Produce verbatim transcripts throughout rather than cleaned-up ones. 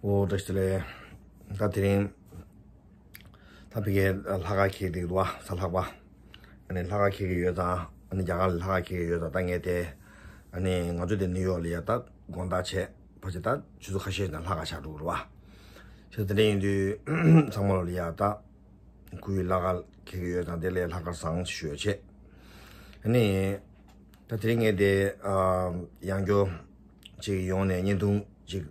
ཨོ་བཀྲ་ཤིས་བདེ་ལེགས། ད་དེ་རིང་ད་ཕ་གིའི་ལྷག་དཀར་འཁེལ་གྱི་འདུག་བ། གཟའ་ལྷག་པ། ཨ་ནི་ལྷག་དཀར་འཁེལ་གྱི་ཡོད་ཙང་། ཨ་ནི་རྒྱ་གར་ལ་ལྷག་དཀར་འཁེལ་གྱི་ཡོད་ཙང་། ད་ངས་དེ། ཨ་ནི་ང་ཚོ་དེ་ནིའུ་ཡོག་ལ་ཡ་ད་དགོང་དག་བྱས། ཕལ་ཆེར་ད་ཆུ་ཚོད་ཁ་ཤས་ཤིག་ནང་ལྷག་དཀར་ཆགས་འགྲོ་གི་རེད་བ། བྱས་ཙང་དེ་འདྲ་ཡིན་དུས་ཚང་མ་ལ་ཡ་ད། སྐུའི་ལྷག་དཀར་འཁེལ་གྱི་ཡོད་ཙང་། དེ་ལ་ལྷག་དཀར་བཟང་ཞུ་ཡ་བྱས། ཨ་ནི། ད་དེ་རིང་ངས་དེ། ཨ། ཡང་བསྐྱར་ཅིག་ཡོང་ནས་བརྙན་ཐུང་ཅིག་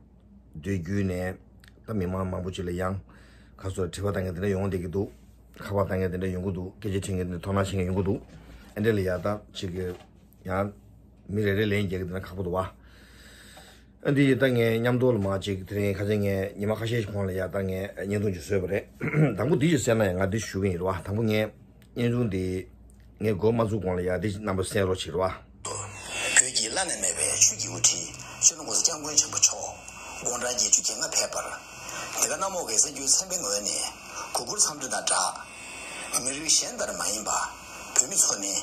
བསྡུས་བརྒྱུད་ནས། ད་མི་མང་མང་པོ་ཅིག་ལ་ཡང་ཁ་སོ་དྲི་བ་བཏང་མཁན་དེ་འདྲ་ཡོང་བསྡད་ཀྱི་འདུག་ཁ་པར་བཏང་མཁན་དེ་འདྲ་ཡོང་གི་འདུག་སྐད་ཆ་དྲི་མཁན་དེ་འདྲ། དོ་སྣང་བྱེད་མཁན་ཡོང་གི་འདུག་ཨ་འདྲ་ལ་ཡ་ད་ཅིག་གི་ཡང་མི་རེ་རེ་ལན་རྒྱག་གི་དེ་འདྲ་ཁག་པོ་འདུག་བ། ཨ། འདི་ཡི་ད་ངས་མཉམ་དུ་ལ་མ་ཅིག་དེ་རིང་ཁ་སང་ངས་ཉི་མ་ཁ་ཤས་ཤིག་གོང་ལ་ཡ་ད་ངས་བརྙན་ཐུང་ཅིག་བཟོས་པ་རེད། དང་པོ་འདི་ཅིག་གསན་ན་ཡང་། ང་འདི་ཞུ་གི་ཡིན་རེད་བ། དང་པོ་ངས་བརྙན་ཐུང་འདི་ངས་འགོ་མ་བཙུགས་གོང་ལ་ཡ་འདི་རྣམ་པ་གསན་རོགས་བྱེད་རེད་བ། བོད་ཀྱི་བླ་ན་མེད་པའི་ཆོས་ཀྱི་དབུ་ཁྲིད་སྤྱི་ནོར་༸གོང་ས་༸སྐྱབས་མགོན་ཆེན་པོ་མཆོག་དགུང་གྲངས་བརྒྱད་ཅུ་གྱ་ལྔ་ཕེབས་པར། འདི་ག་གནམ་འོག་གི་གསར་འགྱུར་ཚན་པའི་ངོས་ནས་གུས་བཀུར་འཚམས་འདྲི་དང་སྦྲགས། མི་རིགས་གཞན་ལྟར་མ་ཡིན་པ་བོད་མི་ཚོ་ནི།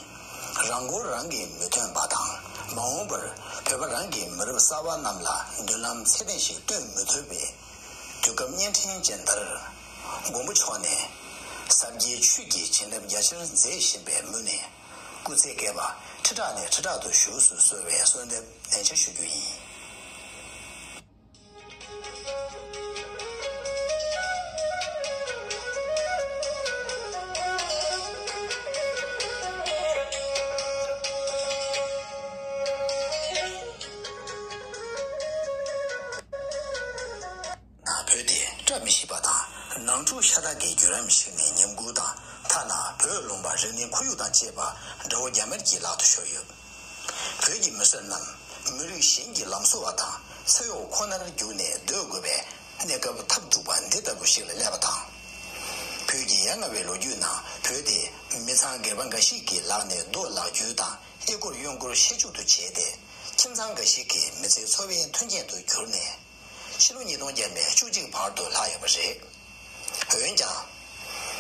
རང་མགོ་རང་གིས་མི་ཐོན་པ་དང་། མ་འོངས་པར་བོད་པ་རང་གི་མི་རབས་གསར་པ་རྣམས་ལ་མདུན་ལམ་ཚད་ལྡན་ཞིག་སྟོན་མི་ཐུབ་པའི་དུས་སྐབས་གཉན་འཕྲང་ཅན་འདིར། མགོན་པོ་མཆོག་ནས་ཟབ་རྒྱས་ཆོས་ཀྱི་བྱིན་རླབས་རྒྱ་ཆེར་མཛད་བཞིན་པའི་མུ་ནས། སྐུ་ཚེ་བསྐལ་པ་ཁྲི་ཕྲག་ནས་ཁྲི་ཕྲག་ཏུ་བཞུགས་སུ་གསོལ་བའི་གསོལ་འདེབས་ནན་ཆེར་ཞུ་རྒྱུ་ཡིན། ན་བོད་དེ་བཀྲ་མི་ཤིས་པ་དང་། ནང་འཁྲུག་ཤ་སྟག་གི་བརྒྱུད་རིམ་ཞིག་ནས་ཉམས་རྒུད་དང་། ཐ་ན་བོད་ལུང་པ་རིག་གནས་ཁོར་ཡུག་དང་བཅས་པ་དགྲ་བོ་རྒྱ་དམར་གྱི་ལག་ཏུ་ཤོར་ཡོད། བོད་ཀྱི་མི་སེར་རྣམས་མི་རིགས་གཞན་གྱི་ལམ་བཟོ་བ་དང་། ཚེ་གཡོག་ཁོ་ནར་གྱུར་ནས་སྡོད་དགོས་པའི་གནས་སྐབས་ཐབས་སྡུག་པ་འདི་ལྟ་བུ་ཞིག་ལ་སླེབས་པ་དང་། བོད་ཀྱི་ཡ་ང་བའི་ལོ་རྒྱུས་ནང་བོད་དེ་མི་ཚང་སྒེར་པ་འགའ་ཞིག་གི་ལག་ནས་རྡོ་ལག་འཁྱུར་དང་། གཡས་སྐོར་གཡོན་སྐོར་ཤེད་མཇུག་ཏུ་བྱས་ཏེ། ཁྱིམ་ཚང་འགའ་ཞིག་གི་མི་ཚེའི་འཚོ་བའི་མཐུན་རྐྱེན་དུ་གྱུར་ནས། ཕྱི་ལོ་ཉིས་སྟོང་བརྒྱ་མེད་བཅུ་གཅིག་བར་དུ་ལྷག་ཡོད་པ་རེད། འོན་ཀྱང་།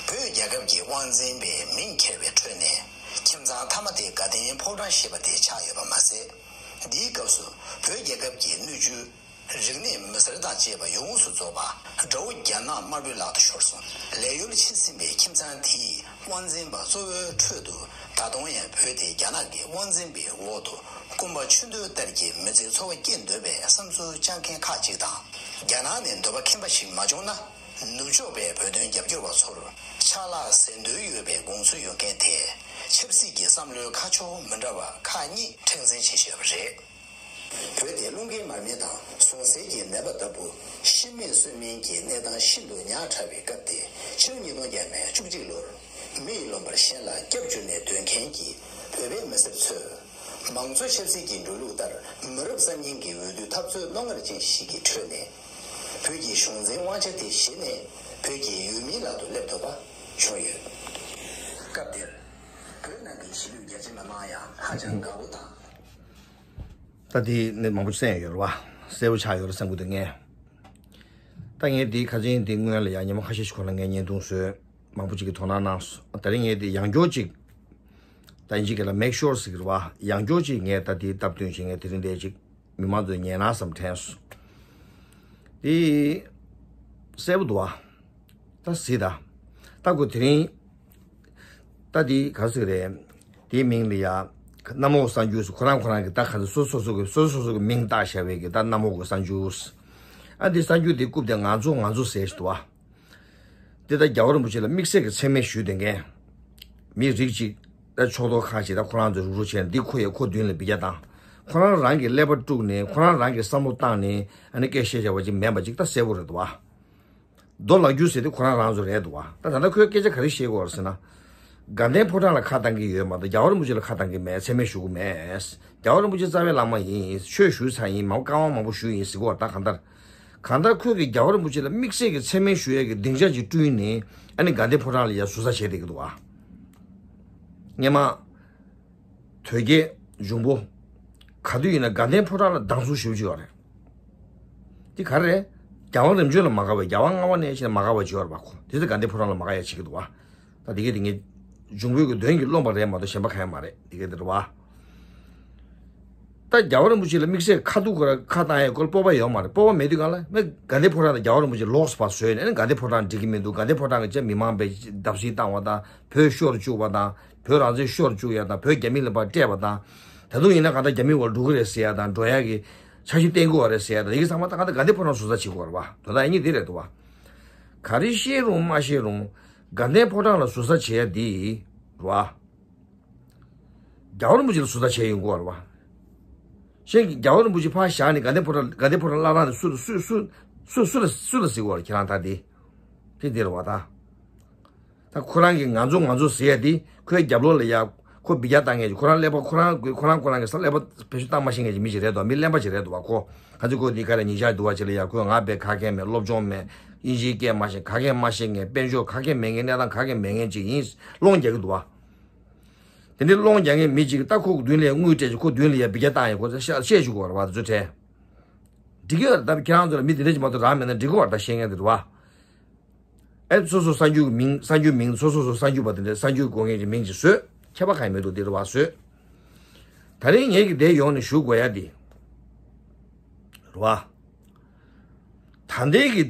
བོད་རྒྱལ་ཁབ་ཀྱི་དབང་འཛིན་པའི་མིང་ཁྱེར་བའི་ཁྲོད་ནས། ཁྱིམ་ཚང་མཐའ་མ་དེ་དགའ་ལྡན་ཕོ་བྲང་ཞེས་པ་དེ་ཆགས་ཡོད་པ་མ་ཟད། འདིའི་སྐབས་སུ་བོད་རྒྱལ་ཁབ་ཀྱི་སྣོད་བཅུད་རིག་གནས་མི་སེར་དང་བཅས་པ་ཡོངས་སུ་རྫོགས་པ་དགྲ་བོ་རྒྱ་ནག་དམར་པོའི་ལག་ཏུ་ཤོར་སོང་། ལས་གཡོལ་ཕྱིན་ཟིན་པའི་ཁྱིམ་ཚང་དེའི་དབང་འཛིན་པ་གཙོ་བོའི་ཁྲོད་དུ། ད་དུང་ཡང་བོད་དེ་རྒྱ་ནག་གི་དབང་འཛིན་པའི་འོག་ཏུ་སྐུ་འབག་ཆུ་འདོད་ལྟར་གྱི་མི་ཚེའི་འཚོ་བ་སྐྱེལ་འདོད་པའི་བསམ་ཚུལ་བཅངས་མཁན་ཁག་ཅིག་དང་། རྒྱ་ནག་ནས་འདོད་པ་ཁེངས་པ་ཞིག་མ་བྱུང་ན། ནུབ་ཕྱོགས་པའི་བོད་དོན་རྒྱབ་སྐྱོར་བ་ཚོར་ཕྱག་ལག་ཟེར་འདོད་ཡོད་པའི་དགོངས་ཚུལ་ཡོད་མཁན་དེས། ཆབ་སྲིད་ཀྱི་བསམ་བློའི་ཁ་ཕྱོགས་མི་འདྲ་བ་ཁག་གཉིས་མཁྲེགས་འཛིན་བྱེད་བཞིན་ཡོད་པ་རེད། བོད་དེ་རླུང་རྒན་མར་མེ་དང་ཟུངས་གསེར་གྱི་ནད་པ་ལྟ་བུ། ཤི་མིན་གསོན་མིན་གྱི་གནས་སྟངས་ཤིན་ཏུ་ཉག་ཕྲ་བའི་སྐབས་དེ། ཕྱི་ལོ་ཉིས་སྟོང་བརྒྱ་མེད་བཅུ་གཅིག་ལོར་མི་ཡི་ལུང་པར་གཞན་ལ་སྐྱབས་བཅོལ་ནས་སྡོད་མཁན་གྱི་བོད་པའི་མི་སེར་ཚོས། མང་གཙོ་ཆབ་སྲིད་ཀྱི་འགྲོ་ལུགས་ལྟར། མི་རབས་གསར་རྙིང་གི་འོས་བསྡུ་འཐབ་རྩོད་རྣོ་ངར་ཅན་ཞིག་གི་ཁྲོད་ནས། བོད་ཀྱི་གཞུང་འཛིན་དབང་ཆ་དེ་བཞེས་ནས། བོད་ཀྱི་ཡུལ་མིའི་ལག་ཏུ་སླེབས་ཐུབ་པ་བྱུང་ཡོད། སྐབས་དེར་བོད་ནང་གི་གཞིས་ལུས་རྒྱ་ཆེ་མི་མང་ཡང་ཧ་ཅང་དགའ་བོ་དང་། ད་དེ་ནི་མང་པོ་གསན་ཡོད་རེད་བ། གསལ་པོ་ཆགས་ཡོད་རེད་བསམ་གྱི་འདུག་ངས། ད་ངས་དེ་ཁ་ཆེན་དེ་སྔོན་ལ་ཡང་ཉི་མ་ཁ་ཤས་ཤིག་གོང་ལ་ངས་བརྙན་ཐུང་བཟོས། མང་པོ་ཅིག་གིས་དོ་སྣང་གནང་སོང་། ད་རིང་ངས་དེ་ཡང་བསྐྱར་ཅིག་ད་ཡིན་གཅིག་གི་ལ་མེག་ཤོར་ཟེར་གྱི་རེད་བ། ཡང་བསྐྱར་ཅིག་ངས་ད་དེའི་སྟབས་བསྟུན་བྱས། ངས་དེ་རིང་འདྲ་ཅིག་མི་མང་ཚོས་ཉན་ན་བསམ་དྲན་སོང་། དེ་གསལ་པོ་འདུག་བ། ད་གཟིགས་དང་། ད་ཁོ་དེ་རིང་། ད་དེ་ག་ཟེར་རེད། དེའི་མིང་ལ་ཡ། གནམ་འོག་གསར་འགྱུར་ཟེར། ཁོ་རང་ཁོ་རང་གི་ད་ག་ཚོད་སོ་སོ་སོ་གི་སོ་སོ་སོ་སོ་གི་མིང་བཏགས་བཞག་པའི་གི་ད་གནམ་འོག་གི་གསར་འགྱུར། ཨ། འདི་གསར་འགྱུར་འདི་རྐུབ་དེ་ང་ཚོ་ང་ཚོ་ཟེར་ཞིག་འདུག་བ། འདི་ད་རྒྱལ་བ་རིན་པོ་ཆེ་ལ་དམིགས་བསལ་གྱི་མཚན་སྨད་ཞུས་བསྡད་མཁན། མི་རིགས་གཅིག་ད་ཕྱོགས་གཏོགས་ཁག་ཅིག་ད་ཁོ་རང་ཚོས་རུག་རུག་བྱས་ནས་འདི་ཁོ་ཡ་ཁོ་མདུན་ལ་འབུད་རྒྱག་བཏང་། ཁོ་རང་རང་གི་ཀླད་པ་དཀྲུགས་ནས། ཁོ་རང་རང་གི་བསམ་བློ་བཏང་ནས་ཨ་ནི་སྐད་བཤད་བྱ་བ་ཅིག་མིན་པ་ཅིག་ད་གསལ་པོ་རེད་འདུག་བ། རྡོ་ལག་འཁྱུ་ཟེར་དེ་ཁོ་རང་རང་ཚོ་རེད་འདུག་བ། ད་ད་ལྟ་ཁོས་སྐད་ཆ་ག་རེ་བཤད་ཀྱི་ཡོད་རེད་ཟེར་ན། དགའ་ལྡན་ཕོ་བྲང་ལ་ཁ་བཏང་གི་ཡོད་མ་གཏོགས་རྒྱལ་བ་རིན་པོ་ཆེ་ལ་ཁ་བཏང་གི་མེད། མཚན་སྨད་ཞུ་གི་མེད། རྒྱལ་བ་རིན་པོ་ཆེ་རྩ་བའི་བླ་མ་ཡིན། ཆོས་ཞུས་ཚར་ཡིན། མང་བཀའ་དབང་མང་པོ་ཞུས་ཡིན་ཟེར་གྱི་ཡོད་རེད། ད་གང་ལྟར། གང་ལྟར་ཁོས་ཀྱི་རྒྱལ་བ་རིན་པོ་ཆེ་ལ་དམིགས་བསལ་གྱི་མཚན་སྨད་ཞུ་ཡས་ཀྱི་སྡིངས་ཆ་ཅིག་བསྐྲུན་ནས། ཨ་ནི་དགའ་ལྡན་ཕོ་བྲང་ལ་ཡ་ཟུར་ཟ་བྱས་བསྡད་ཀྱི་འདུག་བ། སྔོན་མ། དོལ་རྒྱལ་འབྱུང་པོ། ག་དུས་ཡིན་ན་དགའ་ལྡན་ཕོ་བྲང་ལ་སྡང་ཟུག་ཞེ་པོ་ཅིག་ཡོད་རེད། འདི་ག་རེ་རེད། རྒྱལ་དབང་རིམ་བྱོན་ལ་མ་དགའ་བས། རྒྱལ་དབང་ལྔ་པ་ནས་བྱས་ནས་མ་དགའ་བ་ཅིག་ཡོད་རེད་པ། ཁོ་དེ་ཚོ་དགའ་ལྡན་ཕོ་བྲང་ལ་མ་དགའ་ཡ་བྱེད་ཀྱི་འདུག་བ། ད་དེ་གས་དེ་ངས་འབྱུང་པོའི་གི་དོན་གྱིས་རློམ་པ་རེད་མ་གཏོགས་གཞན་པ་གང་ཡང་མ་རེད། དེ་གས་དེ་རེད་བ། ད་རྒྱལ་བ་རིན་པོ་ཆེ་ལ་དམིགས་བསལ་ཁ་ཐུག་ཁོ་ར་ཁ་བཏང་ཡས་སྐོར་སྤོབས་པ་ཡོད་མ་རེད། སྤོབས་པ་མེད་དུས་གང་ལ་མི་དགའ་ལྡན་ཕོ་བྲང་དང་རྒྱལ་བ་རིན་པོ་ཆེ་ལོགས་སུ་ཕར་བཟོས་ནས་ནི་དགའ་ལྡན་ཕོ་བྲང་འགྲིག་གི་མི་འདུག། དགའ་ལྡན་ཕོ་བྲང་གི་ཅེས་མི་མང་པའི་བརྡབ་གསིག་བཏང་བ་དང་བོད་ཤོར་བཅུག་པ་དང་བོད་རང་བཙན་ཤོར་བཅུག་ཡ་དང་བོད་རྒྱ་མི་ལ་ཕར་སྤྲད་པ་དང་། ད་དུང་ཡིན་ན་གང་ལྟར་རྒྱ་མི་འོག་འགྲོ་གི་རེད་ཟེར་ཡ་དང་འགྲོ་ཡ་གི་འཆར་གཞི་བཏིང་དགོས་པ་རེད་ཟེར་ཡ་དང་ཡི་གེ་ཚང་མ་ད་གང་ལྟར་དགའ་ལྡན་ཕོ་བྲང་ཟུར་ཟ་བྱེད་དགོས་རེད་བ། དོན་དག་ཡིན་གཉིས་དེ་རེད་འདུག་བ། ག་རེ་བཤད་རུང་མ་བཤད་རུང་དགའ་ལྡན་ཕོ་བྲང་ལ་ཟུར་ཟ་བྱེད་ཡ་འདི་རེད་བ། རྒྱལ་བ་རིན་པོ་ཆེ་ལ་ཟུར་ཟ་བྱས་ཡོང་གི་ཡོད་རེད་བ། གཞན་གྱི་རྒྱལ་བ་རིན་པོ་ཆེ་ཕར་བཞག་ནས་དགའ་ལྡན་ཕོ་བྲང་དགའ་ལྡན་ཕོ་བྲང་བླ་བྲང་ནས་སུ་ལ་སུ་སུ་སུ་སུ་ལ་སུ་ལ་ཟེར་གི་ཡོད་རེད། ཁྱེད་རང་ད་དེ་དེ་འདི་རེད་བ་ད། ད་ཁོ་རང་གིས་ང་ཚོ་ང་ཚོ་ཟེར་ཡ་དེ་ཁོའི་རྒྱབ་ལོགས་ལ་ཡ་ཁོ་འབུད་རྒྱག་བཏང་མཁན་གྱི་ཁོ་རང་ཀླད་པ་ཁོ་རང་ཁོ་རང་ཁོ་རང་གི་ས་ཀླད་པ་བེད་སྤྱོད་བཏང་མ་ཤེས་མཁན་གྱི་མི་ཞིག་རེད་དོ། མི་གླེན་པ་ཞིག་རེད་དོ་བ། ཁོ་ང་ཚོ་ཁོ་འདི་ག་རེ་ཉིན་ཞག་འདུག་བ་ཅིག་ལ་ཡ་ཁོས་ང་དཔེ་ཁ་མཁན་མེད། སློབ་སྦྱོང་མེད། དབྱིན་ཇིའི་སྐད་མ་ཤེས། ག་གེ་མ་ཤེས་མཁན། དཔལ་འབྱོར་ག་གེ་མེད་མཁན། གནས་སྟངས་ག་གེ་མེད་མཁན་ཅིག་ཡིན། སློང་རྒྱག་གི་འདུག་བ། དེ་འདྲའི་སློང་རྒྱག་མཁན་མི་གཅིག་གིས་ད་ཁོ་མདུན་ལ་དངུལ་སྤྲད་ཅིག་ཁོ་མདུན་ལ་ཡ་འབུད་རྒྱག་བཏང་ཡོད་ཁོ་ཚོ་བཤད་བཤད་བཅུག་གི་ཡོད་རེད་བ། དེ་ཚོ་དྲན། འགྲིག་གི་ཡོད་རེད། ད་ཁྱེད་རང་ཚོ་ལ་མི་དེ་འདྲ་ཅིག་མ་གཏོགས་རག་མེད་ན་འགྲིག་གི་ཡོད་རེད། ད་བཤད་མཁན་དེ་རེད་བ། ཨེ་སོ་སོ་གསར་འགྱུར་མིང་གསར་འགྱུར་མིང་སོ་སོ་སོ་གསར་འགྱུར་པ་དེ་འདྲ་གསར་འགྱུར་འགོད་མཁན་གྱི་མིང་ཅིག་བཟོས། ཁྱད་པར་གང་ཡང་མི་འདུག། དེ་རེད་བ། བཟོས། ད་རིང་ངེད་ཀྱི་འདིར་ཡོང་ནས་ཞུ་དགོས་ཡ་དེ་རེད་བ། ད་ལྟའི་གི་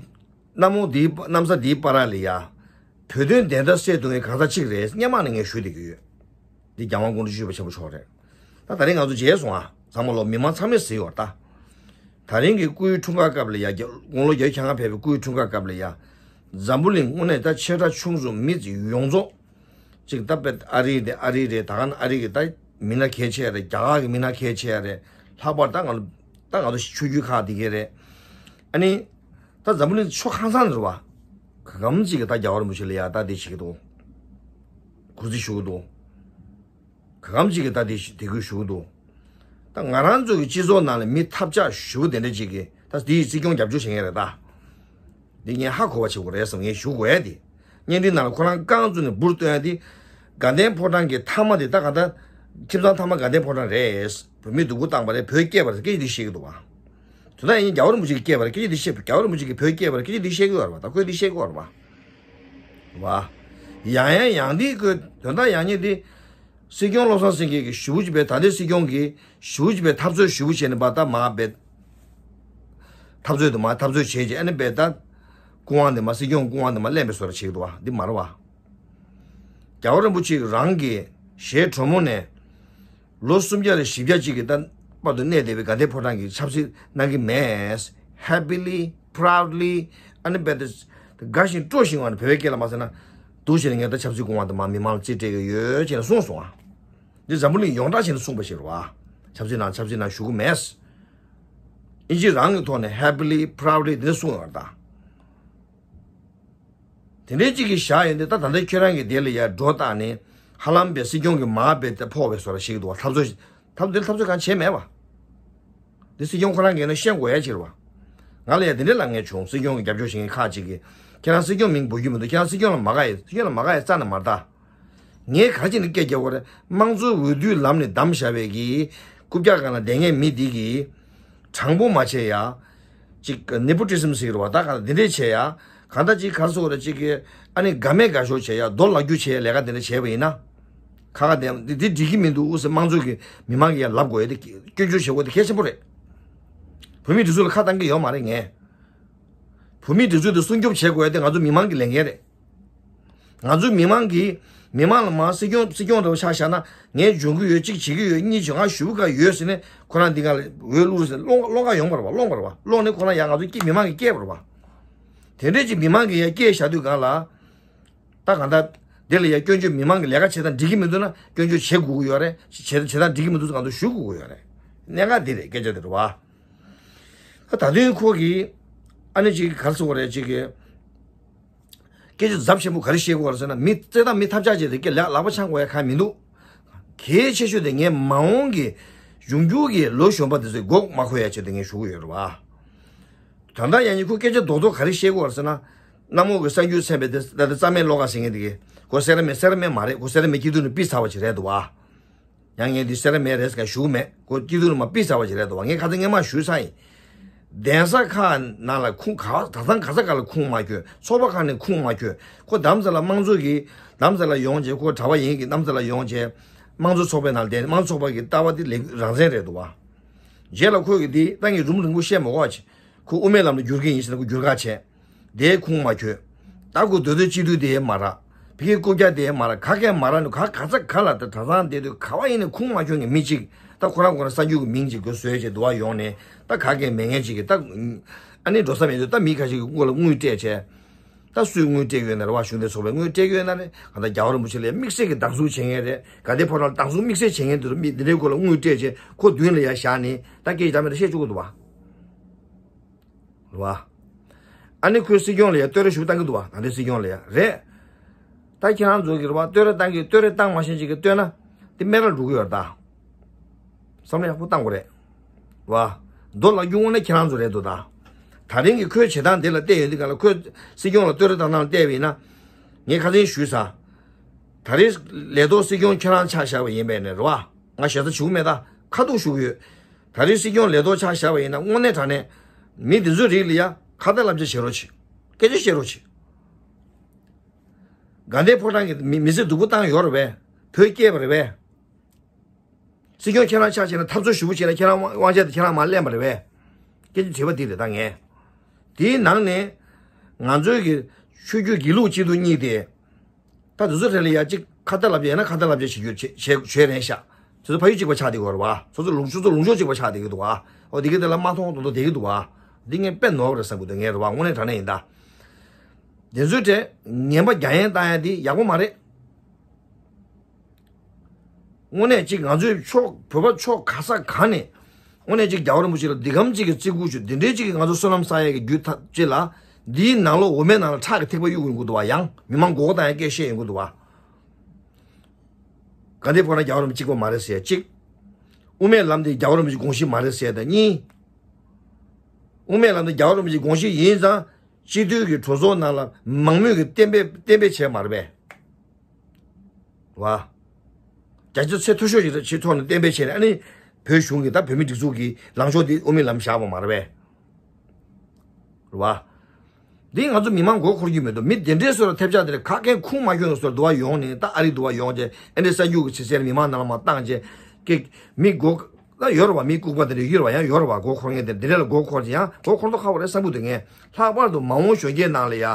གནམ་འོག་འདིའི་གནམ་ས་འདིའི་བར་ལ་ཡ། བོད་དོན་བདེན་མཐའ་གསལ་ཐུབ་མཁན་གང་ཟག་གཅིག་རེད། སྔོན་མ་ནས་ངས་ཞུས་བསྡད་ཀྱི་ཡོད། འདི་རྒྱལ་དབང་སྐུ་ཕྲེང་བཅུ་བཞི་པ་ཆེན་པོ་མཆོག་རེད། ད་ད་རེས་ང་ཚོ་མཇལ་སོང་ཨ། ཚང་མ་ལོ་མི་མང་ཚང་མས་གཟིགས་ཡོད་རེད་ད། ད་རིང་གི་སྐུའི་འཁྲུངས་སྐར་སྐབས་ལ་ཡ་རྒྱ་དགུང་ལོ་བརྒྱད་ཅུ་གྱ་ལྔ་ཕེབས་པའི་སྐུའི་འཁྲུངས་སྐར་སྐབས་ལ་ཡ། འཛམ་བུ་གླིང་དངོས་གནས་ད་ཆེ་ཕྲ་ཆུང་གསུམ་མི་ཡོངས་རྫོགས། ཅིག་ད་དཔེ་ཨ་རི་རེད། ཨ་རི་རེད། ད་ག་ནང་ཨ་རི་གི་ད་མི་སྣ་གལ་ཆེ་རེད། རྒྱ་གར་གི་མི་སྣ་གལ་ཆེ་རེད། ལྷག་པར་ད་ང་ད་ང་ཚོ་ཆོས་བརྒྱུད་ཁག་འདི་གས་རེད། ཨ་ནི་ད་འཛམ་བུ་གླིང་ཕྱོགས་གང་ས་ནས་རེད་བ། ག་གམ་ཅིག་གི་ད་རྒྱལ་བ་རིན་པོ་ཆེ་ལ་ཡ་ད་འདི་བྱེད་ཀྱི་འདུག། གུས་བརྩི་ཞུ་གི་འདུག། ག་གམ་ཅིག་གི་ད་འདི་དད་གུས་ཞུ་གི་འདུག། ད་ང་རང་ཚོ་གི་སྤྱི་ཚོགས་ནང་ལ་མི་ཐབས་ཆག་ཞེ་པོ་དེ་འདྲ་ཅིག་གིས་ད་འདི་སྲིད་སྐྱོང་རྒྱབ་སྐྱོར་བྱེད་མཁན་རེད་ད། འདི་ངས་ཧ་གོ་བ་བྱེད་དགོས་རེད་བསམ། ངས་ཞུ་དགོས་ཡ་འདི། བརྙན་འཕྲིན་ནང་ལ་ཁོ་རང་རྐང་བཙུགས་ནས་འབུར་བཏོན་ཡ་འདི། དགའ་ལྡན་ཕོ་བྲང་གི་མཐའ་མ་འདི་ད་ག་ད། ཁྱིམ་ཚང་མཐའ་མ་དགའ་ལྡན་ཕོ་བྲང་རེད། བོད་མིས་སྡུག་པོ་བཏང་བ་རེད། བོད་སྐྱེས་པ་རེད། སྐད་ཆ་འདི་བཤད་ཀྱི་འདུག་བ། དོན་དག་ཡིན་རྒྱལ་བ་རིན་པོ་ཆེ་གིས་སྐྱེས་པ་རེད། སྐད་ཆ་འདི་བཤད། རྒྱལ་བ་རིན་པོ་ཆེ་གིས་བོད་སྐྱེས་པ་རེད། སྐད་ཆ་འདི་བཤད་ཀྱི་ཡོད་རེད་བ། ད་ཁོས་འདི་བཤད་ཀྱི་ཡོད་རེད་བ། བ། ཡང་ཡང་ཡང་འདི་ཁོས་དོན་དག་ཡང་ཉིད་འདི། སྲིད་སྐྱོང་བློ་བཟང་སེང་གེ་གིས་ཞེ་པོ་ཅིག་པའི་ད་ལྟའི་སྲིད་སྐྱོང་གིས་ཞེ་པོ་ཅིག་པའི་འཐབ་རྩོད་ཞེ་པོ་བྱས་ནས་པ་ད་མ་པའི་འཐབ་རྩོད་དུ་མ་འཐབ་རྩོད་བྱས་རྗེས་ཨ་ནི་པའི་ད་སྐུ་དབང་དེ་མ་སྲིད་སྐྱོང་སྐུ་དབང་དེ་མ་ལེན་པའི་བཟོ་འདྲ་བྱེད་ཀྱི་འདུག་བ། འདི་མ་རེད་བ། རྒྱལ་བ་རིན་པོ་ཆེ་རང་གི་ཞལ་དྲོན་མོ་ནས་ལོ་སུམ་བརྒྱ་རེ་བཞི་བརྒྱ་ཅིག་གི་ད་བར་དུ་གནས་བསྡད་པའི་དགའ་ལྡན་ཕོ་བྲང་གི་ཆབ་སྲིད་གནང་གི་མེད། Happily proudly ཨ་ནི་པའི་ད་དགའ་བཞིན་སྤྲོ་བཞིན་བ་ནི་བོད་པའི་སྐད་ལ་མ་ཟེར་ན། འདུག་བྱས་ནས་ངས་ད་ཆབ་སྲིད་སྐུ་དབང་དུ་མ་མི་མང་ལ་རྩིས་སྤྲད་ཀྱི་ཡོད་ཅེས་ནས་གསུངས་སོང་ཨ། འདི་འཛམ་བུ་གླིང་ཡོངས་གྲགས་བྱས་ནས་གསུངས་པ་ཞིག་རེད་བ། ཆབ་སྲིད་ནང་ཆབ་སྲིད་ནང་ཞུ་གི་མེད། ཨིན་ཇི་རང་གི་ཐོག་ནས་Happily proudly དེ་འདྲ་གསུངས་ཡོད་རེད་ད། དེ་འདྲའི་གཅིག་གིས་བཞག་ཡོད་འདི་ད་ད་ལྟ་ཁྱོད་རང་གི་དེ་ལ་ཡར་འགྲོ་བཏང་ནས་ཧ་ལམ་པའི་སྲིད་སྐྱོང་གི་མ་དཔེ་དེ་ཕོག་པའི་བཟོ་འདྲ་ཞིག་འདུག་བ། འཐབ་རྩོད་འཐབ་འདིར་འཐབ་རྩོད་གང་བྱས་མེད་བ། འདི་སྲིད་སྐྱོང་ཁོ་རང་གིས་ན་ཤེས་དགོས་ཡ་ཅིག་རེད་བ། ང་ལ་ཡ་དེ་འདྲའི་ལབ་མཁན་བྱུང་། སྲིད་སྐྱོང་གི་རྒྱབ་སྐྱོར་བྱེད་མཁན་ཁག་ཅིག་གིས་ཁྱེད་རང་སྲིད་སྐྱོང་མིང་འབོད་རྒྱུ་མི་འདུག། ཁྱེད་རང་སྲིད་སྐྱོང་ལ་མ་དགའ་ཡ། སྲིད་སྐྱོང་ལ་མ་དགའ་ཡ་རྩ་ནས་མ་རེད་ད། ངས་ག་རེ་བྱས་ནས་སྐད་རྒྱག་དགོས་རེད། དམངས་གཙོའི་འོས་བསྡུ་ལམ་ནས་བདམས་བཞག་པའི་གི་རྐུབ་བཀྱག་སྒང་ལ་བསྡད་མཁན་མི་འདི་གིས་དྲང་པོ་མ་བྱས་ཡ། ཅིག་nepotism ཟེར་གི་རེད་བ། ད་ག་འདི་འདྲས་བྱས་ཡ། གང་ལྟར་ཅིག་ག་རེ་ཟེར་དགོས་རེད། ཅིག་གི་ཨ་ནི་དགའ་མེད་དགའ་ཤོར་བྱས་ཡ། རྡོ་ལག་འགྱུར་བྱས་ཡ། ལས་ཀ་འདི་འདྲ་བྱས་པ་ཡིན་ན། ཁ་ཁ་བདེ་འདི་འདི་འགྲིག་གི་མི་འདུག་ཟེར་དམངས་གཙོ་གི་མི་མང་གིས་ཡ་ལབ་དགོས་ཡ་དེ་སྐྱོན་བརྗོད་བྱེད་དགོས་དེ་གལ་ཆེན་པོ་རེད། བོད་མིའི་སྒྲིག་འཛུགས་ལ་ཁ་བཏང་གི་ཡོད་མ་རེད་ངས། བོད་མིའི་སྒྲིག་འཛུགས་དེ་སྲུང་སྐྱོབ་བྱེད་དགོས་ཡ་དེ་ང་ཚོ་མི་མང་གི་ལས་འགན་རེད། ང་ཚོའི་མི་མང་གིས་མི་མང་ལ་མར་སྲིད་སྐྱོང་སྲིད་སྐྱོང་འདྲ་བོ་ཆ་བཞག་ན་ངས་འཇོན་གི་ཡོད། གཅིག་བྱེད་ཀྱི་ཡོད། གཉིས་བྱེད། ང་ཞུ་གི་ཡོད་ཟེར་ནས་ཁོ་རང་འདི་ག་ལ་འོས་བླུག་ཟེར་སློང་སློང་ག་ཡོང་བ་རེད་བ། སློང་བ་རེད་བ། སློང་ནས་ཁོ་རང་ཡང་ང་ཚོ་སྐྱེ་མི་མང་གིས་སྐྱེས་པ་རེད་བ། དེ་འདྲས་ཀྱི་མི་མང་གིས་ཡང་སྐྱེས་བཞག་དུས་གང་ལ། ད་གང་ལྟར་དེ་ལ་ཡང་སྐྱོན་བརྗོད་མི་མང་གི་ལས་ཀ་བྱེད་སྟངས་འགྲིག་གི་མི་འདུག་ན་སྐྱོན་བརྗོད་བྱེད་དགོས་ཀྱི་ཡོད་རེད། བྱེད་བྱེད་སྟངས་འགྲིག་གི་མི་འདུག་ཟེར་ང་ཚོ་ཞུ་དགོས་ཀྱི་ཡོད་རེད། གནད་འགག་འདི་རེད། སྐད་ཆ་འདི་རེད་བ། ད་ད་དུང་ཁོ་གིས་ཨ་ནི་ཅིག་ག་རེ་ཟེར་དགོས་རེད། ཅིག་གི་སྐད་ཆ་ཚབས་ཆེན་པོ་ག་རེ་བཤད་དགོས་རེད་ཟེར་ན། མི་བཙན་དང་མི་ཐབས་ཆག་བྱས་ཏེ་སྐད་ལ་ལག་པ་འཆང་དགོས་ཡ་གང་མི་འདུག། གལ་ཆེ་ཤོས་དེ་ངས་མ་འོངས་ཀྱི་འབྱུང་འགྱུར་གྱི་ལོ་གཞོན་པ་དེ་ཚོས་མགོ་མ་འཁོར་ཡ་ཆེད་དུ་ངས་ཞུ་གི་ཡོད་རེད་བ། ད་ལྟ་ཡང་ཉིན་ཁོ་སྐད་ཆ་རྡོག་རྡོག་ག་རེ་བཤད་དགོས་རེད་ཟེར་ན། གནམ་འོག་གི་གསར་འགྱུར་ཚན་པའི་དེ་ད་ལྟ་རྩ་མེད་བློ་དགའ་ཟེར་མཁན་དེ་གིས་ཁོ་སེ་ར་སྨད་སེ་ར་སྨད་མ་རེད། ཁོ་སེ་ར་སྨད་སྐྱིད་སྡུག་ནས་ཕུད་ཚར་བ་ཅིག་རེད་འདུག་བ། ཡང་ངས་འདི་སེ་ར་སྨད་རེད་ཟེར་ག་ཞུ་གི་མེད། ཁོ་སྐྱིད་སྡུག་ནས་མར་ཕུད་ཚར་བ་ཅིག་རེད་འདུག་བ། ངས་ཁ་སང་སྔོན་མ་ཞུས་ཚར་ཡིན། གདན་ས་ཁག་ནང་ལ་ཁུངས་ག་གྲྭ་ཚང་ག་ས་ག་ལ་ཁུངས་མ་འཁྱོལ། ཚོགས་པ་ཁག་ནས་ཁུངས་མ་འཁྱོལ། ཁོ་རྡ་རམ་ས་ལ་དམངས་གཙོ་གི་རྡ་རམ་ས་ལ་ཡོང་རྗེས་ཁོ་གྲྭ་པ་ཡིན་གྱི་རྡ་རམ་ས་ལ་ཡོང་རྗེས་དམངས་གཙོ་ཚོགས་པའི་ནང་བསྡད། དམངས་གཙོ་ཚོགས་པ་གི་ལྟ་བ་དེ་ལས་རང་བཙན་རེད་འདུག་བ། རྗེས་ལ་ཁོས་ཀྱི་དེ་ད་ངས་རུམ་རིང་པོ་བཤད་མ་དགོས་ཅིག་ཁོ་དབུ་མའི་ལམ་ལ་བསྒྱུར་གྱི་ཡིན་ཟེར་ན་ཁོ་བསྒྱུར་ག་བྱས། དེའི་ཁུངས་མ་འཁྱོལ། ད་ཁོ་མདོ་སྟོད་སྤྱི་འཐུས་དེ་མ་རག་ཕ་གི་རྐུབ་བཀྱག་དེ་མ་རག་ག་གེ་མ་རག་ནི་ག་ག་ས་ག་ལ་ད་གྲྭ་ཚང་བསྡད་དུས་ག་བ་ཡིན་ནི་ཁུངས་མ་འཁྱོལ་ནི་མི་གཅིག་ད་ཁོ་རང་ཁོ་རང་གསར་འགྱུར་གྱི་མིང་གཅིག་གོ་བཟོས་བྱས་འདུག་བ་ཡོང་ནས་ད་ག་གེ་མེད་མཁན་གཅིག་གི་ད་ཨ་ནི་འགྲོ་ས་མེད་དུས་ད་མི་ཁ་ཤས་ཀྱི་སྔོན་ལ་དངུལ་སྤྲད་བྱས། ད་སུས་དངུལ་སྤྲད་ཡོད་ན་རེད་བ། གཞུང་འབྲེལ་ཚོགས་པས་དངུལ་སྤྲད་ཡོད་ན་རེད། གང་ལྟར་རྒྱལ་བ་རིན་པོ་ཆེ་ལ་དམིགས་བསལ་གྱི་སྡང་ཟུག་བྱེད་མཁན་རེད། དགའ་ལྡན་ཕོ་བྲང་སྡང་ཟུག་དམིགས་བསལ་བྱེད་མཁན་དེ་ཚོ་མི་འདི་འདྲའི་སྐོར་ལ་དངུལ་སྤྲད་བྱས་ཁོ་མདུན་ལ་ཡར་བཞག་ནས་ད་སྐད་ཆ་འདྲ་མི་འདྲ་བཤད་བཅུག་གི་འདུག་བ། རེད་བ། ཨ་ནི་ཁོས་སྲིད་སྐྱོང་ལ་ཡ་བསྟོད་ར་ཞུ་བཏང་གི་འདུག་བ། ད་ལྟའི་སྲིད་སྐྱོང་ལ་ཡ་རེད། ད་ཁྱེད་རང་ཚོ་གི་རེད་བ་བསྟོད་ར་བཏང་གི་བསྟོད་ར་བཏང་མ་ཤེས་ཅིག་གི་བསྟོད་ན་དེ་སྨད་ར་འགྲོ་གི་ཡོད་རེད་ད། བསམ་བློ་ཡག་པོ་བཏང་དགོས་རེད། བ། མདོ་ལ་རྒྱུ་དངོས་གནས་ཁྱེད་རང་ཚོ་རེད་འདུག་ད། ད་རིང་གི་ཁོའི་བྱེད་སྟངས་འདི་ལ་བལྟས་ཡོང་དུས་ག་ལ་ཁོས་སྲིད་སྐྱོང་ལ་བསྟོད་ར་བཏང་སྟངས་བལྟས་པ་ཡིན་ན། ངས་ཁ་སང་ཞུས་ས། ད་རེས་ལས་ཐོག་སྲིད་སྐྱོང་ཁྱེད་རང་ཆགས་བཞག་པ་ཡིན་པས་ནས་རེད་བ། ང་ཞེ་ས་བྱུང་མེད་ད་ཁ་ཐུག་ཞུ་གི་ཡོད། ད་རེས་སྲིད་སྐྱོང་ལས་ཐོག་ཆགས་བཞག་པ་ཡིན་ན་དངོས་གནས་དྲང་གནས། མི་འདི་ཚོའི་རིགས་ལ་ཡ་ཁ་ཏ་ལབ་བྱ་བྱེད་རོགས་བྱེད། སྐད་ཆ་བཤད་རོགས་བྱེད། དགའ་ལྡན་ཕོ་བྲང་གི་མི་མི་ཚེ་སྡུག་པོ་བཏང་ཡོད་རེད་པས། བོད་སྐྱེས་པ་རེད་པས། སྲིད་སྐྱོང་ཁྱེད་རང་ཆགས་བྱས་ན་འཐབ་རྩོད་ཞུ་བོ་བྱས་ན་ཁྱེད་རང་དབང་ཆ་དེ་ཁྱེད་རང་མར་ལེན་པ་རེད་པས། སྐད་ཆ་དྲིས་པ་འདི་རེད་ད་ངས། དེའི་ནང་ནས་ང་ཚོའི་གི་ཆོས་བརྒྱུད་དགེ་ལུགས་སྤྱི་འཐུས་གཉིས་དེ། ད་དེ་ཚོ་རེ་ལ་ཡ་གཅིག་ཁ་ཏ་ལབ་ཡས་ན་ཁ་ཏ་ལབ་ཡས་བྱེད་རྒྱུ་བྱེད་བྱེད་བྱེད་རན་ཤག་དེ་ཚོ་ཕ་ཡུལ་གཅིག་པ་ཆགས་བསྡད་ཡོད་རེད་བ། སོ་སོ་ལུང་ཕྱོགས་སོ་ལུང་ཕྱོགས་གཅིག་པ་ཆགས་བསྡད་ཀྱི་འདུག་བ། ཨོ་དེ་གི་དེ་ལ་མ་མཐོང་མཐོང་མཐོང་བསྡད་ཀྱི་འདུག་བ། འདི་ངས་དཔེ་ནོར་བ་རེད་བསམ་གྱི་འདུག་ངས་རེད་བ་དངོས་གནས་དྲང་གནས་ཡིན་ད། དེ་ཚོའི་གྲས་ངན་པ་རྒྱ་ཡན་བཏང་ཡ་འདི་ཡག་པོ་མ་རེད། དངོས་གནས་གཅིག་ང་ཚོའི་ཕྱོགས་བོད་པ་ཕྱོགས་ག་ས་ག་ནས་དངོས་གནས་གཅིག་རྒྱལ་བ་རིན་པོ་ཆེ་ལ་འདི་གམ་གཅིག་གི་བརྩི་བཀུར་ཞུ་འདི་འདྲའི་གཅིག་གི་ང་ཚོ་བསོད་ནམས་བསགས་ཡས་ཀྱི་རྒྱུ་ཐབས་ཅིག་ལ་འདིའི་ནང་ལོགས་འོ་མའི་ནང་ལ་ཁྲག་གི་ཐིགས་པ་གཡུག་ཡོང་གི་འདུག་བ། ཡང་མི་མང་མགོ་སྐོར་བཏང་ཡས་སྐད་བཤད་ཡོང་གི་འདུག་བ། དགའ་ལྡན་ཕོ་བྲང་རྒྱལ་བ་རིན་པོ་ཆེ་གཅིག་པ་མ་རེད་ཟེར་ཡས་གཅིག་དབུ་མའི་ལམ་འདི་རྒྱལ་བ་རིན་པོ་ཆེ་དགོངས་གཞི་མ་རེད་ཟེར་ཡས་དང་གཉིས། དབུ་མའི་ལམ་འདི་རྒྱལ་བ་རིན་པོ་ཆེ་དགོངས་གཞི་ཡིན་ཙང་སྤྱི་འཐུས་ཀྱི་གྲོས་ཚོགས་ནང་ལ་མང་མོས་ཀྱི་གཏན་འབེབས་གཏན་འབེབས་བྱས་མ་རེད་པས། རེད་བ། རྒྱ་ཆེ་ཚད་མཐོ་ཤོས་ཀྱི་ཆེད་ཐོག་ནས་གཏན་འབེབས་བྱས་ནས་ཨ་ནི་བོད་གཞུང་གི་ད་བོད་མི་སྒྲིག་འཛུགས་ཀྱི་ལངས་ཕྱོགས་འདི་དབུ་མའི་ལམ་བཞག་པ་མ་རེད་པས། རེད་བ། འདི་ང་ཚོ་མི་མང་མགོ་འཁོར་རྒྱུ་མེད་དོ། མི་དེ་འདྲའི་བཟོ་ལ་ཐེབས་ཆག་དེ་རེད། ག་གེ་ཁུངས་མ་འཁྱོལ་བཟོ་འདུ་བ་ཡོང་ནས་ད་ཨ་རི་འདུ་བ་ཡོང་རྗེས་ཨ་འདྲའི་གསར་འགྱུར་གྱི་ཆེད་སེལ་མི་མང་ནང་ལ་མ་བཏང་རྗེས་ཀྱི་མི་མགོ་ད་ཡོད་རེད་བ། མི་ལྐུགས་པ་དེ་འདྲ་ཡོད་རེད་བ། ཡང་ཡོད་རེད་བ། མགོ་འཁོར་མཁན་དེ་འདི་འདྲ་ལ་མགོ་འཁོར་རྗེས་ཡང་མགོ་འཁོར་མདོག་ཁ་པོ་རེད་བསམ་གྱི་འདུག་ངས་ལྷག་པར་དུ་མ་འོངས་གཞོན་སྐྱེས་ནང་ལ་ཡ།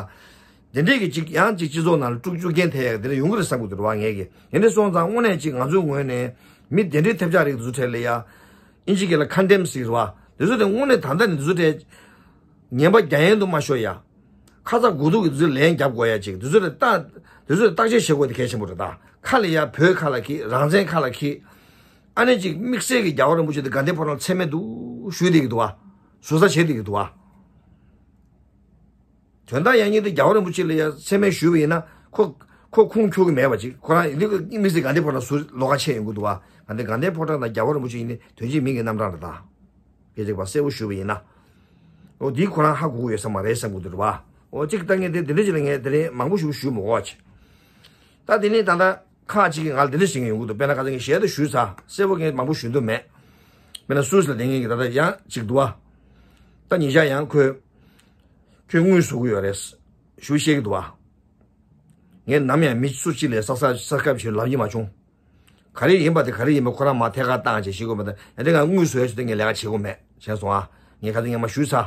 དེ་འདྲས་ཀྱི་ཅིག་ཡང་ཅིག་སྤྱི་ཚོགས་ནང་ལ་དཀྲུག་རྒྱུ་རྐྱེན་ཐེབས་ཡག་དེ་འདྲ་ཡོང་གི་རེད་བསམ་གྱི་འདུག་རེད་བ། ངས་ཀྱི་དེ་འདྲས་སོང་ཙང་དངོས་གནས་ཅིག་ང་ཚོའི་ངོས་ནས་མི་དེ་འདྲས་ཐེབས་ཆག་རིགས་དེ་ཚོ་གྲས་ལ་ཡ། ཨིན་ཇི་སྐད་ལ་ཁ་འདེམས་ཟེར་བ། དེ་ཚོ་དེ་དངོས་གནས་ད་ལྟ་ནས་དེ་ཚོ་གྲས། ངན་པ་རྒྱ་ཡན་དུ་མ་ཤོར་ཡ། ཁ་ཚ་དགོས་གཏུག་གི་དེ་ཚོ་ལན་རྒྱབ་དགོས་ཡ་ཅིག་དེ་ཚོ་དེ་བརྟག་དེ་ཚོ་དེ་བརྟག་དཔྱད་བྱེད་དགོས་དེ་གལ་ཆེན་པོ་རེད་ད། ཁ་ལ་ཡ་བོད་ཁ་ལ་ཁྱི་རང་བཙན་ཁ་ལ་ཁྱི། ཨ་ནི་ཅིག་དམིགས་བསལ་གྱི་རྒྱལ་བ་རིན་པོ་ཆེ་དེ་དགའ་ལྡན་ཕོ་བྲང་མཚན་སྨད་དུ་ཞུས་བསྡད་ཀྱི་འདུག་བ། ཟུར་ཟ་བྱེད་བསྡད་ཀྱི་འདུག་བ། དོན་དག་ཡང་སྙིང་དེ་རྒྱལ་བ་རིན་པོ་ཆེ་ལ་ཡ་མཚན་སྨད་ཞུས་པ་ཡིན་ན་ཁོ་ཁོ་ཁུངས་འཁྱོལ་གི་མེད་པ་ཅིག་ཁོ་རང་ཡིན་དུས་དམིགས་བསལ་དགའ་ལྡན་ཕོ་བྲང་ཟུར་ལོགས་ཀ་ཆད་ཡོང་གི་འདུག་བ། ང་དེ་དགའ་ལྡན་ཕོ་བྲང་དང་རྒྱལ་བ་རིན་པོ་ཆེ་ཡིན་ནི་དོན་གཅིག་མིང་གི་རྣམ་གྲངས་རེད་ད། སྐད་ཆ་པ་གསལ་པོ་ཞུས་པ་ཡིན་ན། འོ་འདིའི་ཁོ་རང་ཧ་གོ་གི་ཡོད་ས་མ་རེད་བསམ་གི་འདུག་རེད་བ། འོ་གཅིག་ད་ངས་དེ་དེ་འདྲ་ཅིག་ལ་ངས་དེ་རིང་མང་པོ་ཞུ་ཞུ་མི་དགོས་ཅིག་ད་དེ་ནས་ད་ལྟ་ཁག་ཅིག་གིས་ང་ལ་དེ་འདྲ་ཞིག་ཡོང་གི་འདུག་དཔེར་ན་ཁ་སང་ངས་ཞལ་དུ་ཞུས་ཚར། གསལ་པོ་ངས་མང་པོ་ཞུ་འདོད་མེད། དཔེར་ན་སུད་སི་ལ་བསྡད་མཁན་གྱི་ད་ལྟ་ཡང་ཅིག་འདུག་བ། ད་ཉིན་ཞག་ཡང་ཁོས་ཁྱོད་དངུལ་བཟོ་གི་ཡོད་རེད་ཞུ་བཤད་ཀྱི་འདུག་བ། ངས་ནམ་ཡང་མི་སུ་གཅིག་ལ་ས་ས་ས་སྐབས་ཤིག་ལབ་ཀྱི་མ་བྱུང་། ག་རེ་ཡིན་པ་དེ་ག་རེ་ཡིན་པ་ཁོ་རང་མ་ཐད་ཀར་བཏང་བྱས་ཤེས་དགོས་མ་གཏོགས་ཡང་དེ་ང་དངུལ་བཟོ་ཡ་ཞིག་དེ་ངས་ལས་ཀ་བྱེད་དགོས་མེད་བྱས་སོང་ཨ། ངས་ཁ་སང་ངས་མ་ཞུས་ཚར།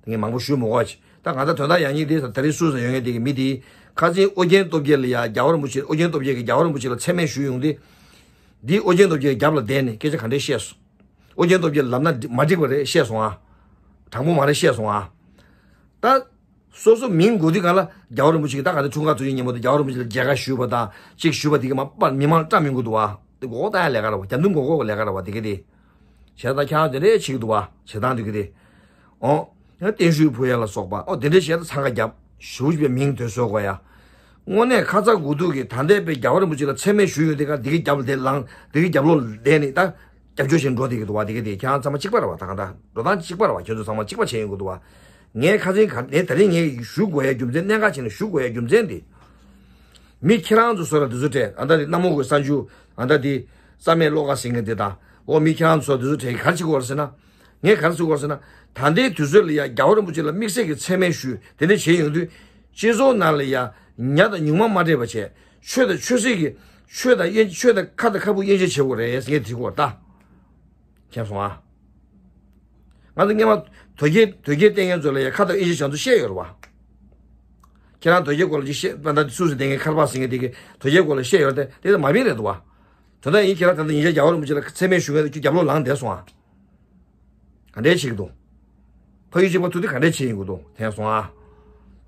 དེ་ངས་མང་པོ་ཞུ་མི་དགོས་ཅི། ད་ང་ད་དོན་དག་ཡང་སྙིང་དེ་ད་རེས་སུད་སི་ཡོད་མཁན་དེ་གི་མི་དེ་ཁ་སང་ཨོ་རྒྱན་སྟོབས་རྒྱལ་ལ་ཡ་རྒྱལ་བ་རིན་པོ་ཆེ་ཨོ་རྒྱན་སྟོབས་རྒྱལ་གི་རྒྱལ་བ་རིན་པོ་ཆེ་ལ་མཚན་སྨད་ཞུས་ཡོང་དུས། འདི་ཨོ་རྒྱན་སྟོབས་རྒྱལ་གི་རྒྱབ་ལ་བསྡད་ནས་སྐད་ཆ་ག་འདྲས་བཤད་སོང་། ཨོ་རྒྱན་སྟོབས་རྒྱལ་ལབ་ན་མ་འགྲིག་པ་རེད་བཤད་སོང་ཨ། དྲང་པོ་མ་རེད་བཤད་སོང་ཨ། ད། སོ་སོ་མིང་གོ་དུས་གང་ལ་རྒྱལ་བ་རིན་པོ་ཆེ་གི་ད་ག་ཚོད་འཁྲུངས་སྐར་ཚོགས་ཆེན་སྙན་མོ་དང་རྒྱལ་བ་རིན་པོ་ཆེ་ལ་མཇལ་ཁ་ཞུས་པ་དང་གཅིག་ཞུས་པ་དེ་གི་མ་པར་མི་མང་བཀྲམ་ཡོང་གི་འདུག་བ། དེ་མགོ་སྐོར་བཏང་ཡ་ལས་ཀ་རེད་བ། རྒྱ་འདུམ་མགོ་སྐོར་གི་ལས་ཀ་རེད་བ་དེ་གི་དེ། བྱས་ཙང་ཁྱེད་རང་དེ་འདྲས་བྱེད་ཀྱི་འདུག་བ་བྱེད་སྟངས་དེ་གི་དེ། ཨོ། ཡང་བརྟན་བཞུགས་ཕུལ་ཡ་ལ་སོགས་པ་ཨོ་དེ་འདྲས་བྱས་ད་འཚང་ཁ་རྒྱབ་ཞུ་བ་ཞིག་པའི་མིང་དོན་བཟོ་དགོས་ཡ། དངོས་གནས་ཁ་ཚ་དགོས་གཏུག་གི་ད་ལྟའི་པའི་རྒྱལ་བ་རིན་པོ་ཆེ་ལ་མཚན་སྨད་ཞུས་ཡོད་དེ་ག་དེ་གི་རྒྱབ་ལ་དེ་ལངས་དེ་གི་རྒྱབ་ལོགས་ལ་བསྡད་ནས་ད། རྒྱབ་སྐྱོར་བྱེད་འགྲོ་བསྡད་ཀྱི་འདུག་བ། དེ་ག་དེ་ཁྱེད་རང་ཚང་མ་གཅིག་པ་རེད་བ། ད་ག་ད་འགྲོ་སྟངས་གཅིག་པ་རེད་བ། ཁྱེད་ཚོ་ཚང་མ་གཅིག་པ་བྱས་ཡོང་གི་འདུག་བ། ངས་ཁ་སང་ག་ནས་ད་རིང་ངས་ཞུ་དགོས་ཡ་རྒྱུ་མཚན་གནད་འགག་ཆེ་ནས་ཞུ་དགོས་ཡ་རྒྱུ་མཚན་དེ། མི་ཁྱེད་རང་ཚོ་བཟོ་ལ་དེ་ཚོ་སྤྲད་ཨ་ད་དེ་གནམ་འོག་གི་གསར་འགྱུར་ཨ་ད་དེ་རྩ་མེད་བློ་དགའ་ཟེར་མཁན་དེ་དང་འོ་མི་ཁྱེད་རང་ཚོ་བཟོ་ལ་དེ་ཚོ་སྤྲད་ག་རེ་བྱེད་དགོས་རེད་ཟེར་ན། ངས་ག་རེ་ཟེར་དགོས་རེད་ཟེར་ན། ད་ལྟའི་དུས་ཚོད་ལ་ཡ་རྒྱལ་བ་རིན་པོ་ཆེ་ལ་དམིགས་བསལ་གྱི་མཚན་སྨད་ཞུས་དེ་འདྲ་བྱས་ཡོང་དུས་སྤྱི་ཚོགས་ནང་ལ་ཡ་ཉ་དང་ཉུང་མ་མ་འདྲེས་པ་བྱས་ཆོས་དང་ཆོས་སྲིད་ཀྱི་ཆོས་དང་དབྱེ་ཆོས་དང་ཁ་དང་ཁ་སྤུ་དབྱེ་འབྱེད་བྱེད་དགོས་རེད་ཟེར་ངས་དྲི་དགོས་རེད་ད། མཁྱེན་སོང་ཨ། ང་ཚོ་སྔོན་མ་དོལ་རྒྱལ་དོལ་རྒྱལ་བསྟེན་མཁན་ཚོ་ལ་ཡང་ཁ་དར་དབྱེ་འབྱེད་བྱ་ཚུལ་བཤད་ཡོད་རེད་བ། ཁྱེད་རང་དོལ་རྒྱལ་སྐོར་ལ་ཅིག་བཤད་པ་འདྲ། སུད་སི་བསྟེན་མཁན་ཁ་པར་ཟིན་མཁན་དེ་གིས་དོལ་རྒྱལ་སྐོར་ལ་བཤད་ཡོད་རེད་དེ། དེ་ལ་མ་བིན་རེད་འདུག་བ། དོན་དག་ཡིན། ཁྱེད་རང་ད་ལྟ་ཉེ་ཆར་རྒྱལ་བ་རིན་པོ་ཆེ་ལ་མཚན་སྨད་ཞུ་མཁན་དེ་ཁྱོད་རྒྱབ་ལོགས་ལངས་བསྡད་སོང་ཨ། ག་འདྲས་བྱེད་ཀྱི་འདུག་ཕ་ཡུལ་གཅིག་པ་ཐུག་དུས་ག་འདྲས་བྱེད་ཡིན་དགོས་འདུག་དྲན་སོང་ཨ།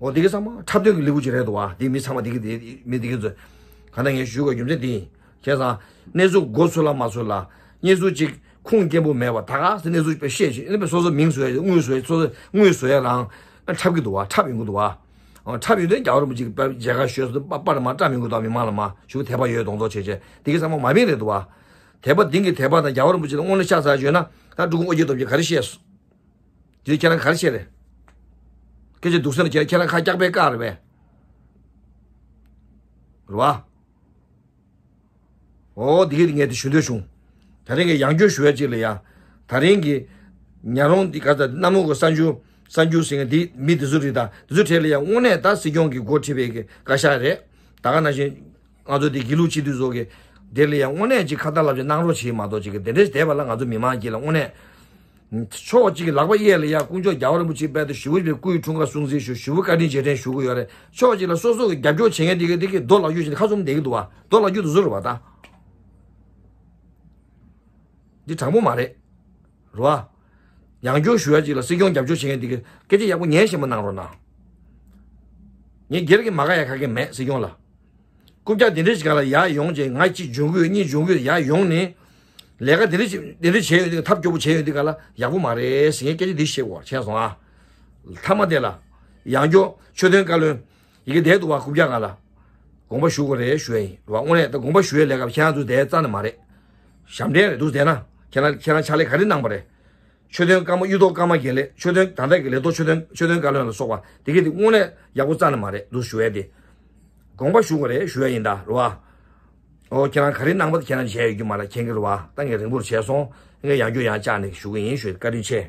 འོ་དེ་གི་ཚང་མ་འཁྲབ་སྟོན་གྱི་ལེའུ་གཅིག་རེད་འདུག་བ། དེ་མི་ཚང་མ་དེ་གི་དེ་མི་དེ་གི་ཚོས་ག་འདྲ་ངས་ཞུ་དགོས་རྒྱུ་མཚན་དེ་ཡིན། བྱས་ཙང་གནས་ཚུལ་མགོ་ཚུགས་ལ་མ་ཚུགས་ལ་གནས་ཚུལ་གཅིག་ཁུངས་སྐྱེན་པོ་མེད་པ་ད་ག་སེ་གནས་ཚུལ་དཔེ་བཤད་ཅིག་ཨ་ནི་དཔེ་སོ་སོ་མིང་བཟོ་ཡ་དངུལ་བཟོ་ཡ་སོ་སོ་དངུལ་བཟོ་ཡ་རང་འཁྲབ་གི་འདུག་བ། འཁྲབ་ཡོང་གི་འདུག་བ། འཁྲབ་ཡོང་དུས་རྒྱལ་བ་རིན་པོ་ཆེ་གི་མཇལ་ཁ་ཞུས་སུ་པར་པར་མ་བཀྲམ་ཡོང་གི་འདུག་མི་མང་ལ་མ་ཞུ་དད་པ་ཡོད་གདོང་ཚོགས་བྱས་བྱས་དེ་གི་ཚང་མ་མ་བིན་རེད་འདུག་བ། དད་པ་འདིང་གི་དད་པ་དང་རྒྱལ་བ་རིན་པོ་ཆེ་ལ་དངོས་གནས་ཤ་ཚ་བརྗོད་ན་ད་འབྲི་གུང་ཨོ་རྒྱན་སྟོབས་རྒྱལ་ག་རེ་བཤད་སོང་། དེ་ཁྱེད་རང་ག་རེ་བཤད་རེད། སྐད་ཆ་སྡུག་ས་ནས་ཁྱེད་ཁྱེད་རང་ཁ་སྐྱག་པས་བཀག་རེད་པས། རེད་བ། འོ་དེ་གི་ངས་དེ་ཞུ་འདོད་བྱུང་། ད་རིང་གི་ཡང་བསྐྱར་ཞུ་ཡ་གཅིག་ལ་ཡ། ད་རིང་གི་ཉག་རོང་འདི་ག་ད་གནམ་འོག་གི་གསར་འགྱུར་གསར་འགྱུར་ཟེར་མཁན་འདི་མི་དེ་ཚོ་རེད། ད་དེ་ཚོ་གྲས་ལ་ཡ་དངོས་གནས་ད་སྲིད་སྐྱོང་གི་འགོ་ཁྲིད་པའི་གི་བཀའ་ཤག་རེད། ད་ག་ནང་བཞིན། ང་ཚོ་འདི་དགེ་ལུགས་སྤྱི་འཐུས་ཚོ་གི་དེ་ལ་ཡང་དངོས་གནས་ཅིག་ཁ་ཏ་ལབ་ཅིག་གནང་རོགས་བྱེད་མ་གཏོགས་ཅིག་གི་དེ་འདྲས་བསྡད་པ་ལ་ང་ཚོ་མི་མང་གི་ལ་དངོས་གནས་ཕྱོགས་གཅིག་གི་ལག་པ་གཡས་ལ་ཡ་དཀོན་མཆོག་རྒྱལ་བ་རིན་པོ་ཆེ་དཔལ་དུ་ཞུ་བ་ཞིག་སྐུའི་འཁྲུངས་སྐར་སྲུང་བརྩི་ཞུ་ཞུ་བ་བཀའ་དྲིན་རྗེས་དྲན་ཞུ་གི་ཡོད་རེད། ཕྱོགས་གཅིག་ལ་སོ་སོ་གི་རྒྱབ་སྐྱོར་བྱེད་མཁན་དེ་གི་དེ་གི་རྡོ་ལག་བརྒྱུད་བྱས་ནས་ཁ་བཙུམ་བསྡད་ཀྱི་འདུག་བ། རྡོ་ལག་བརྒྱུད་དུ་བཟོ་རུ་བ་ད། འདི་དྲང་པོ་མ་རེད། རོ་ཨ། ཡང་བསྐྱར་ཞུ་ཡ་གཅིག་ལ་སྲིད་སྐྱོང་རྒྱབ་སྐྱོར་བྱེད་མཁན་དེ་གི་སྐད་ཆ་ཡག་པོ་ཉན་ཤེས་པ་གནང་རོགས་གནང་། ངས་སྒེར་གྱི་མ་དགའ་ཡ་ག་གེ་མེད་སྲིད་སྐྱོང་ལ། རྐུབ་བཀྱག་འདི་འདྲ་ཞིག་ག་ལ་ཡར་ཡོང་རྗེས་ང་གཅིག་འཇོན་གི་ཡོད་གཉིས་འཇོན་གི་ཡོད་ཡར་ཡོང་ནས། ལས་ཀ་འདི་འདྲ་ཞིག་འདི་འདྲ་བྱས་ཡོད་དུས་ཐབས་སྐྱོ་པོ་བྱས་ཡོད་དུས་ག་ལ་ཡག་པོ་མ་རེད་ཟེར་ངས་སྐད་ཆ་འདི་བཤད་དགོས་བྱས་སོང་ཨ། མཐའ་མ་དེ་ལ། ཡང་བསྐྱར་ཆོས་དོན་བཀའ་བློན། ཡི་གེ་བསྡད་འདུག་བ་རྐུབ་བཀྱག་ང་ལ། དགོངས་པ་ཞུ་དགོས་རེད་ཞུ་ཡ་ཡིན་རོ་བ། དངོས་གནས་ད་དགོངས་པ་ཞུ་ཡའི་ལས་ཀ་ཁྱེད་རང་ཚོ་བསྡད་རྩ་ནས་མ་རེད། ཞབས་འདྲེན་རེད་འདུག་བསྡད་ན་ཁྱེད་རང་ཁྱེད་རང་ཕྱག་ལས་ག་རེ་གནང་པ་རེད། ཆོས་དོན་བཀའ་མ་གཡུ་ཐོག་ཀརྨ་དགེ་ལེགས་ཆོས་དོན་ད་ལྟ་གི་ལས་ཐོག་ཆོས་དོན་ཆོས་དོན་བཀའ་བློན་ལ་སོགས་པ་དེ་གི་དེ་དངོས་གནས་ཡག་པོ་རྩ་ནས་མ་རེད་འདུག་ཞུ་ཡ་དེ། དགོངས་པ་ཞུ་དགོས་རེད་ཞུ་ཡ་ཡིན་ད་རོ་བ། ཨོ་ཁྱེད་རང་ག་རེ་གནང་པ་དེ་ཁྱེད་རང་བྱས་ཡོད་རྒྱུ་མ་རེད་མཁྱེན་གི་རོ་བ། ད་ངས་རིང་པོར་བྱས་སོང་། ངས་ཡང་བསྐྱར་ཡང་བསྐྱར་ནས་ཞུ་གི་ཡིན་ཞུ་ཡ་བཀའ་དྲིན་ཆེ།